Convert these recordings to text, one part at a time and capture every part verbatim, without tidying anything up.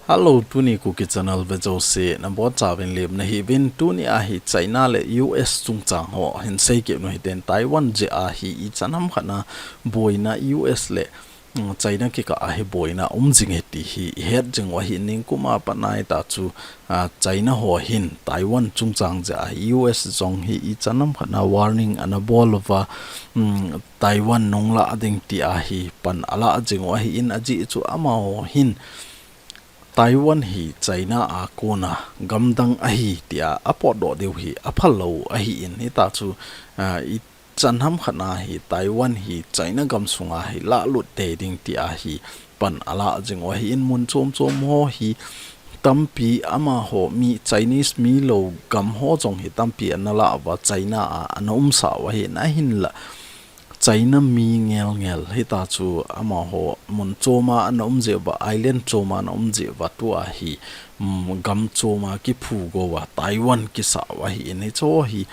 Hello, tuni Kuki Channel ve jouse nabonchauvin lemna hiuvin. Tuni a hi China le U S chungchang ho hin seikit u hiten. Taiwan jeh a hi ichan hamkhat na boina U S le, mm, China kikah a hi boina um jing e ti hi ihet jing u ahi. Ningkum a pat na hita chu, a, China ho hin Taiwan chungchang jeh a hi U S jong hi ichan hamkhat na warning ana bol uva, mm, Taiwan nunglah ding ti a hi pan alah jing u ahin, ajeh chu amaho hin Taiwan hi China a kona gamdang ahi tia apotdoh diu hi aphal lou ahin, hita chu, a, ichan hamkhat na hi Taiwan hi China gamsunga hi lahlut tei ding tia hi pan alah jing u ahin, mun chom chom ho hi tampi amaho mi Chinese mi lou gam ho jong hi tampi ana lah uva China a ana umsa u ahin, ahinla China mi ngel ngel hita chu amaho mun chom a ana um jeh uva, island chom a ana um jeh uva, tua hi, mm, gam chom a kiphu go uva Taiwan kisa u ahin, hicho hi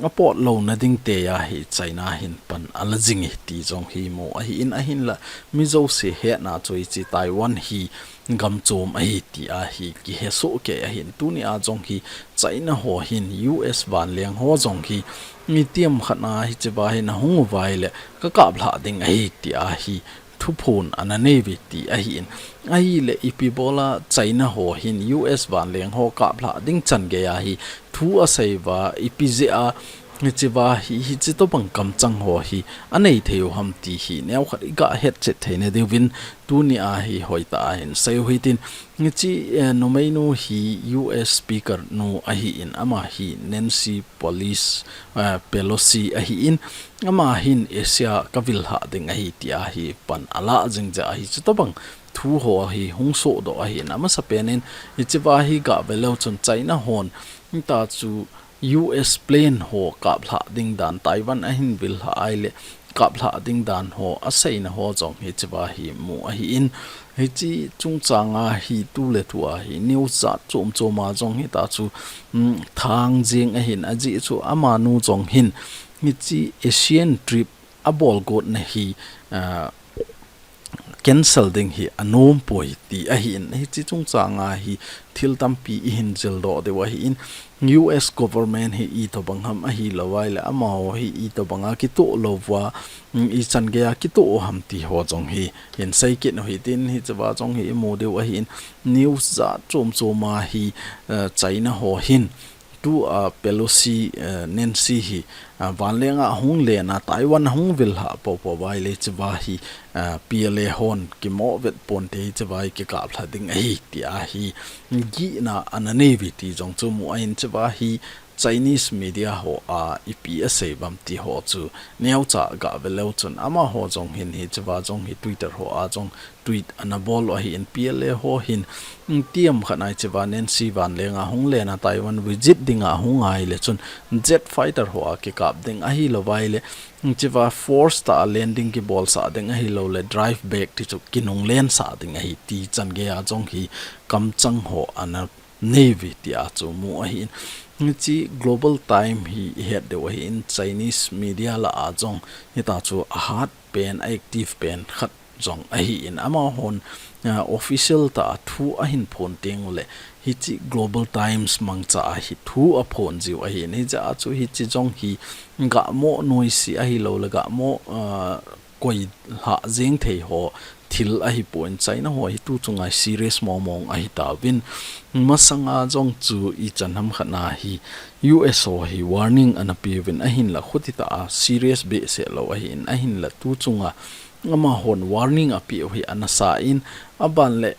apot louna ding tia hi China hin pan ala jing e ti jong hi mu ahin, ahinla mi jouse hetna chu hiche Taiwan hi gam chom ahi tia hi kihe soh kei ahin. Tuni a jong hi China ho hin U S vanleng ho jong hi itiham khat na hiche va hi nahung uva ahile kakaplhah ding ahi tia hi thuphon ana nei uve ti ahin. Ahile ipi bol a China ho hin U S vanleng ho kaplhah ding chan gei a hi thu asei uva, ipi jeh a hiche va hi, hiche tobang kamchang ho hi anei thei u ham ti hi neokhat iga hetchet theina diuvin tuni a hi hoitah a hin sei u hitin. Hiche, eh, numeinu hi U S speaker nu ahin, ama hi Nancy Police, eh, Pelosi ahin, ama hin Asia kavilhah ding ahi tia hi pan alah jing jeh a hiche tobang thu ho hi hung sohdoh ahin, amasapen in hiche va hi gave leu chun China hon hita chu U S plane ho kaplhah ding dan, Taiwan ahin vilhah ahile kaplhah ding dan ho aseina ho jong hiche va hi mu ahin, hiche chungchang a hi tuletu a hi news jat chom chom a jong hita chu, mm, thang jing ahin, ajeh chu amanu jong hin hiche Asian trip abol gotna hi, ah, cancel ding hi anom poi ti ahin, hiche chungchang a hi thil tampi ihin jildoh diu ahin, U S government hi itobang ham ahilou ahile amaho hi itobang a kitoh lou uva, mm, ichan gei a kitoh u ham ti ho jong hi hin seikit u hitin, hiche va jong hi imu diu ahin, news jat chom chom a hi, eh, China ho hin tua Pelosi, eh, Nancy hi, ah, vanleng a hung len a Taiwan hung vilhah popo uva ahile hiche va hi, ah, P L A hon kimo vet ponte, hiche va hi kikaplha ding ahi tia hi gihna ana nei uve ti jong chu mu ahin, hiche va hi Chinese media ho a ipi asei uvam ti ho chu neocha gave leu chun amaho jong hin hiche va jong hi Twitter ho a jong tweet ana bol u ahin, P L A ho hin, mm, itiham khat na hiche va Nancy vanleng a hung len a Taiwan visit ding a hung ahile chun jet fighter ho a kikap ding ahilou ahile, mm, hiche va force tah a landing kibolsah ding ahilou le drive back ti chu kinunglensah ding ahi ti chan gei a jong hi kamchang ho ana nei uve tia chu mu ahin. Hiche Global Time hi ihet diu ahin, Chinese media lah a jong hita chu ahat pen, a active pen khat jong ahin, amahon, ah, official tah a thu ahin phon teng uleh hiche Global Times mangcha a hi thu aphon jiu ahin, hijeh a chu hiche jong hi gahmo noise ahilou le gahmo, ah, koilhah jeng thei ho thil ahipon, China ho hi tu chunga serious momong ahitauvin, masanga jong chu ichan ham khat na hi U S ho hi warning ana peuvin ahinla khuti tah a serious behseh lou ahin, ahinla tu chunga amahon warning apeh u hi ana sa in, aban le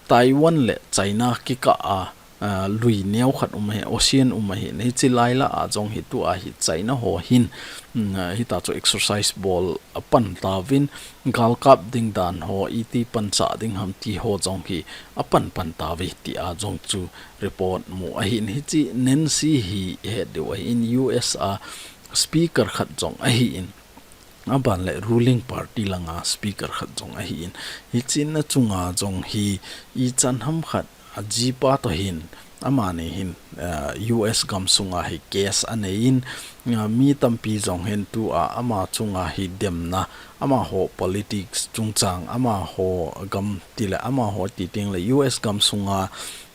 Taiwan le China kikah a, ah, lui neokhat um ahi, ocean um ahi, hiche lai lah a jong hi tua hi China ho hin, mm, ah, hita chu exercise bol apan tauvin, galkap ding dan ho, iti panchah ding ham ti ho jong hi apan pan tauve tia jong chu report mu ahin, hiche Nancy hi ihet diu ahin, U S a speaker khat jong ahin, aban le ruling party langa speaker khat jong ahin, hiche na chunga jong hi ichan ham khat ajipa toh hin amani hin, ah, U S gam sunga hi case anei in, ah, mi tampi jong hin tua ama chunga hi demna, amaho politics chungchang, amaho gam tile amaho ti tengle U S gam sunga,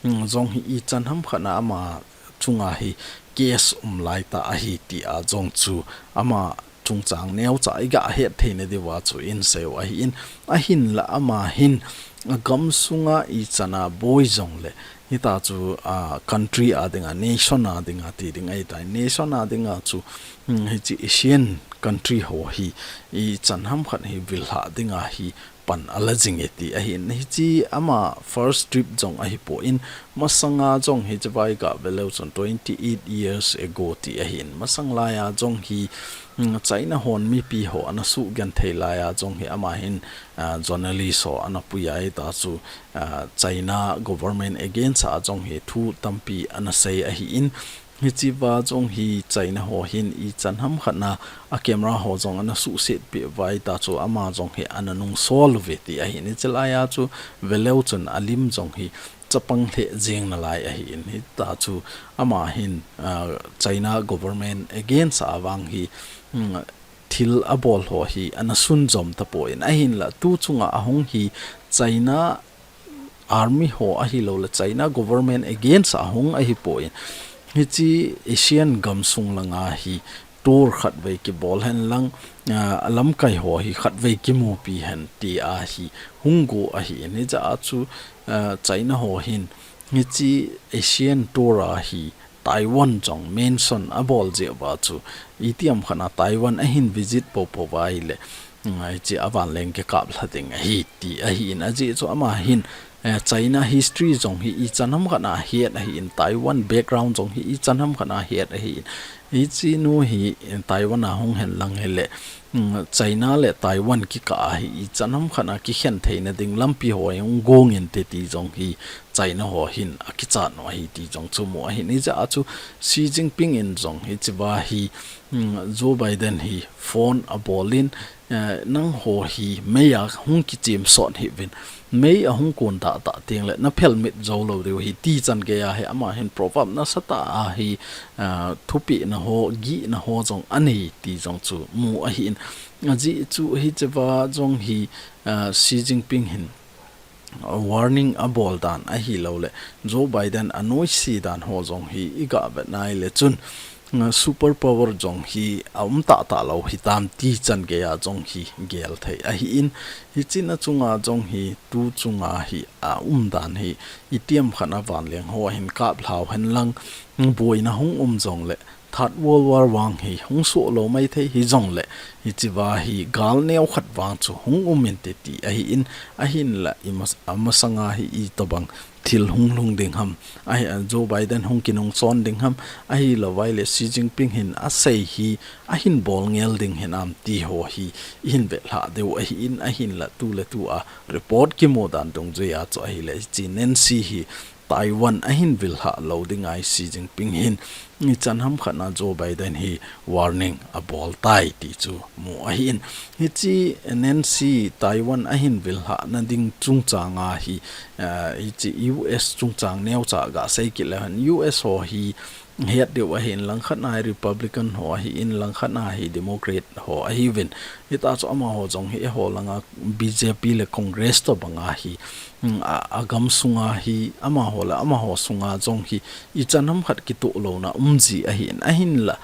mm, jong hi ichan hamkhat na ama chunga hi case um laitah ahi tia jong chu ama chungchang neocha iga het theina diuva chu inseiu ahin, ahinla ama hin agam sunga ichan a boi jongle, hita chu, ah, country a dinga, nation a dinga ti ding ahitai, nation a dinga chu, mm, hiche Asian country ho hi ichan hamkhat hi vilhah dinga hi pan ala jing e ti ahin, hiche ama first trip jong ahipon, masanga jong hiche vai gah veleu chun twenty eight years ago ti ahin, masang laiya jong hi, mm, China hon mipi ho ana sugenthei laiya jong hi ama hin, ah, journalist ho ana pui a, hita chu, ah, China government against a jong hi thu tampi ana sei ahin, hichea jong hi China ho hin ichan hamkhat na a camera ho jong ana suhset peh uva, hita chu ama jong hi ana nungsol uve ti ahin, hiche laiya chu veleu chun alim jong hi chapang lheh jeng nalai ahin, hita chu ama hin, ah, China government against a vang hi, mm, thil abol ho hi ana sunjom tapon, ahinla tu chunga ahung hi China army ho ahilouleh China government against a hung ahipon, hiche Asian gam sung langa hi tour khatvei kibol hen lang, ah, lamkai ho hi khatvei kimupi hen tia hi hung go ahin, hijeh a chu, ah, China ho hin hiche Asian tour a hi Taiwan jong mention abol jeh uva chu, itiham khat na Taiwan ahin visit poupou uva ahile, mm, hiche a vanleng kikap lha ding ahi ti ahin, ajeh chu ama hin, eh, China history jong hi ichan hamkhat na het ahin, Taiwan background jong hi ichan hamkhat na het ahin, hiche nu hi, eh, Taiwan a hung hen lang hile, mm, China le Taiwan kikah a hi ichan hamkhat na kikhen theina ding lampi ho hi hung gong inte ti jong hi China ho hin akichat u ahi ti jong chu mu ahin, hijeh a chu Xi Jinping in jong hichea hi, mm, Joe Biden hi phone abol in, eh, nangho hi mei a hung kichim sot hih uvin, mei ahung kon tahtah tengle naphel mit jou lou diu ahi ti chan geiya hi ama hin proverb nasatah a hi, ah, thupehna ho, gihna ho jong anei ti jong chu mu ahin, ajeh chu hichea jong hi, ah, Xi Jinping hin warning abol dan ahilouleh Joe Biden anoise dan ho jong hi iga vet nai le chun, uh, super power jong hi aum tahtah lou hitam ti chan geiya jong hi gel thei ahin, hiche na chunga jong hi tu chunga hi aum dan hi itiham khat na vanleng ho ahin kap lhau hen lang, boina hung um jongle Third World War vang hi hung soh lou maithei hijongle, hichea hi gal neo khat vang chu hung um inte ti ahin, ahinla imas-, amasanga hi itobang thil hung lhung ding ham, ahi, a, Joe Biden hung kinungchon ding ham, ahilouva ahile Xi Jinping hin asei hi ahin bol ngel ding hinam ti ho hi ihin vetlhah diu ahin, ahinla tuletu a report kimu dan dungjuiya chu ahile hiche Nancy hi Taiwan ahin vilhah lou ding ahi Xi Jinping hin, ichan hamkhat na Joe Biden hi warning abol tai ti chu mu ahin. Hiche Nancy Taiwan ahin vilhah na ding chungchang a hi, eh, hiche U S chungchang neocha ga sei kit leu hen, U S ho hi het diu ahin, langkhat na hi Republican ho ahin, langkhat na hi Democrat ho ahiuvin. Hita chu amaho jong hi eiho langa B J P le Congress tobanga hi, mm, a, agam sunga hi amaho le amaho sunga jong hi ichan hamkhat kitoh louna um ji ahin, ahinla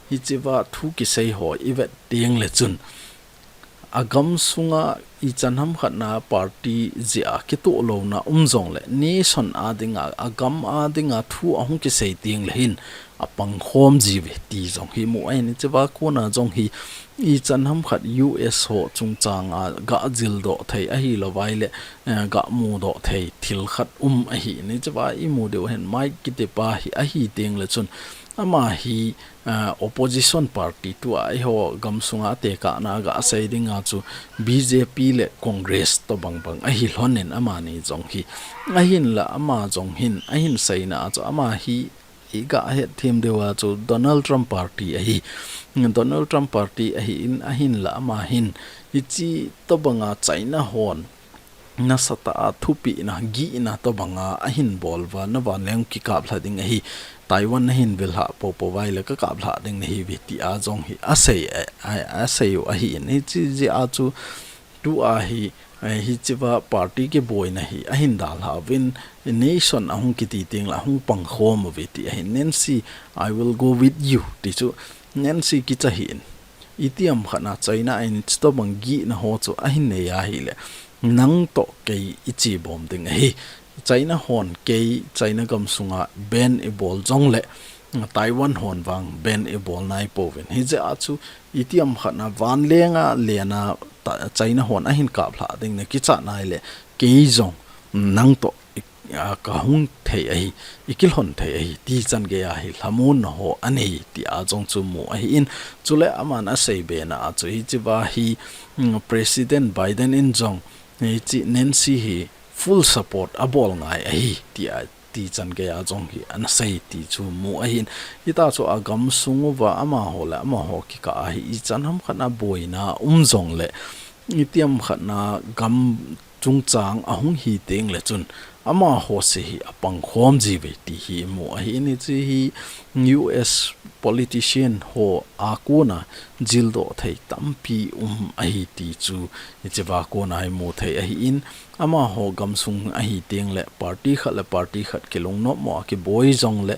hichea thu kisei ho ivet tengle chun agam sunga ichan hamkhat na party jeh a kitoh louna um jongle nation a dinga, agam a dinga thu ahung kisei tengle hin apangkhom jiuve ti jong hi mu ahin, hichea kona jong hi ichan hamkhat U S ho chungchang a ga jildoh thei ahilouva ahile, eh, ga mudoh thei thil khat um ahin, hichea imu diu ahin Mike kitipa hi ahi tengle chun ama hi, eh, opposition party tua eiho gam sunga tekahna ga sei dinga chu B J P le Congress tobang bang ahi lhonin amani jong hi, ahinla ama jong hin ahin seina a chu ama hi iga hetthem diuva chu Donald Trump party ahi. Donald Trump party ahin, ahinla ama hin hiche tobanga China hon nasatah a thupehna, gihna tobanga ahin bol uva, na vanleng kikaplha ding ahi, Taiwan nahin vilha popo uva ahile kakaplha ding nahiuve tia jong hi asei, a, a, asei u ahin, hiche jeh a chu tua hi, eh, hichea party kiboina hi ahin dalha uvin, nation ahung kiti tengle ahung pangkhom uve ti ahin, Nancy, I will go with you, ti chu Nancy kicha hih in. Itiham khat a China in chutobang gihna ho chu ahin nei ahile, nang toh kei ichebom ding ahi. China hon kei China gamsunga ban ibol jongle, Taiwan hon vang ban ibol naipouvin. Hijeh a chu itiham khat a vanlenga lena ta-, China hon ahin kaplha ding na kichat nahile, kei jong nang toh i, a, kahung thei ahi, ikilhon thei ahi, ti chan geiya hi lhamonna ho anei tia jong chu mu ahin, chule aman asei bena a chu hichea hi, mm, President Biden in jong, hiche Nancy hi full support abol ngai ahi, tia, ti chan geiya jong hi anasei ti chu mu ahin, hita chu agamsung uva amaho le amaho kikah a hi ichan ham khat a boina um jongle, itiham khat a gam chungchang ahung hi tengle chun, amaho se hi apangkhom jiuve ti hi imu ahin, hiche hi U S politician ho a kona jildoh thei tampi um ahi ti chu hichea kona hi mu thei ahin, amaho gamsung ahi tengle party khat le party khat kilungnopmo a kiboi jongle,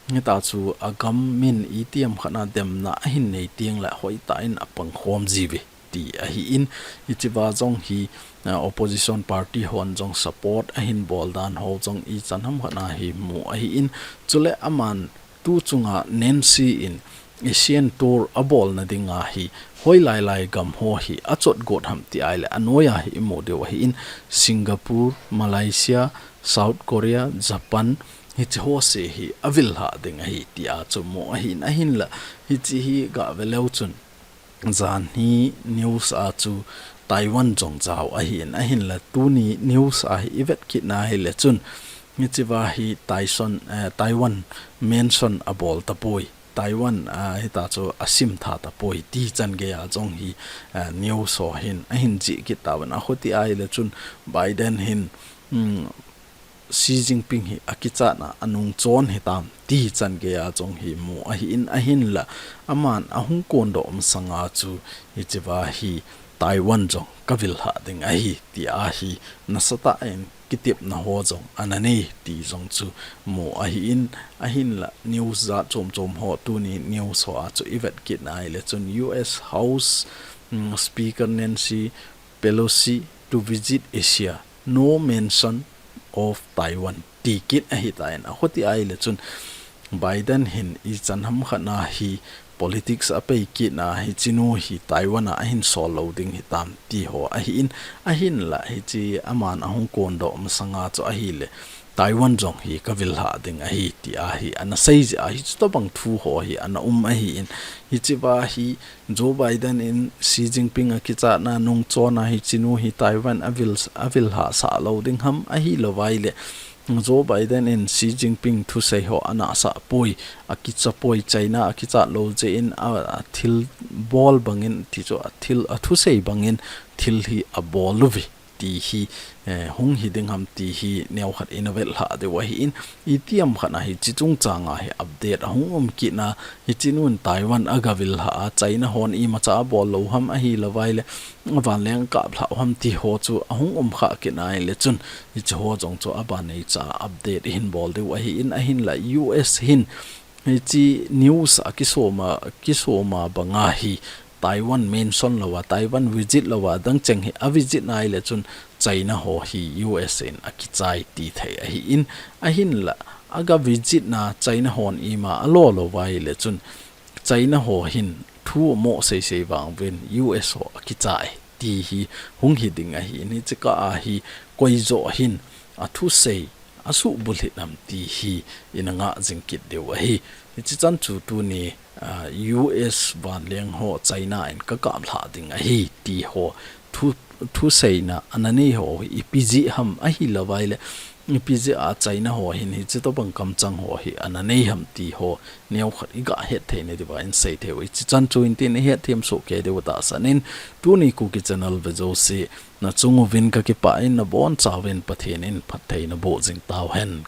hita chu agam min itiham khat a demna ahin nei tengle hoitah in apangkhom jiuve ti ahin, hichea jong hi, a, opposition party hon jong support ahin bol dan ho jong ichan ham khat a hi mu ahin, chule aman tu chunga Nancy in ASEAN tour abolna dinga hi hoilai lai gam ho hi achot got ham ti ahile, anoiya hi imu diu ahin, Singapore, Malaysia, South Korea, Japan, hiche ho se hi avilha ding ahi tia chu mu ahin, ahinla hiche hi gave leu chun janhi news a chu Taiwan jong jao ahin, ahinla tuni news a hi ivet kit nahile chun, hichea hi Tyson, eh, Taiwan mention abol tapoi, Taiwan, ah, hita chu asim tha tapoi ti chan geiya jong hi, eh, news ho hin ahin jih kit tauvin, akhuti ahile chun Biden hin, mm, Xi Jinping hi akichatna anungchon hitam ti chan geiya jong hi mu ahin, ahinla aman ahung kondoh masanga chu hichea hi Taiwan jong kavilha ding ahi tia hi nasatah in kitepna ho jong ananei ti jong chu mu ahin, ahinla news jat chom chom ho tuni news ho a chu ivet kit nahile chun U S House, mm, Speaker Nancy Pelosi to visit Asia, no mention of Taiwan ti kit ahitan, akhuti ahile chun Biden hin ichan ham khat a hi politics apei kit a hiche nu hi Taiwan a ahin sol lou ding hitam ti ho ahin, ahinla hiche aman ahung kondoh masanga chu ahile Taiwan jong hi kavilha ding ahi tia hi anasei jeh a hi chutobang thu ho hi ana um ahin, hichea hi Joe Biden in Xi Jinping akichatna nungchon a hiche nu hi Taiwan avil, avilhasah lou ding ham, ahilou vaile Joe Biden in Xi Jinping thusei ho anasah poi, akicha poi, China akichat lou jeh in a, athil bol bangin ti chu athil, athusei bangin thil hi abol uve ti hi, eh, hung hi ding ham ti hi neokhat ina velha diu ahin, itiham khat a hiche chungchang a hi update ahung um kit a, hiche nun Taiwan agavilha a, China hon imacha abol lou ham, ahilou vaile avanleng kaplha u ham ti ho chu ahung um kha kit nahile chun, hiche ho jong chu abanei cha update ihin bol diu ahin, ahinla U S hin hiche news a kisoma, kisoma banga hi Taiwan mention louva, Taiwan visit louva, adang cheng hi avisit nahile chun China ho hi U S in akichai ti thei ahin, ahinla agavisit na China hon ima alo lou vaile chun China ho hin thu amo seisei vang uvin U S ho akichai ti hi hung hi ding ahin, hiche kah a hi koijoh hin athusei asuhbulhit nam ti hi ina ngah jing kit diu ahi. Hiche chan chu tuni, ah, U S vanleng ho China in kakaplha ding ahi ti ho thu, thuseina ananei ho hi ipi jeh ham, ahilou vaile Ipi jeh a China ho hin hiche tobang kamchang ho hi ana nei ham ti ho neokhat iga hetthei na diuva in sei thei u. Hiche chan chu in tin ihet them soh kei diu tahsan in tuni Kuki Channel ve jouse nachung uvin kakipah in nabonchauvin Pathen in phatthei naboh jing tauhen.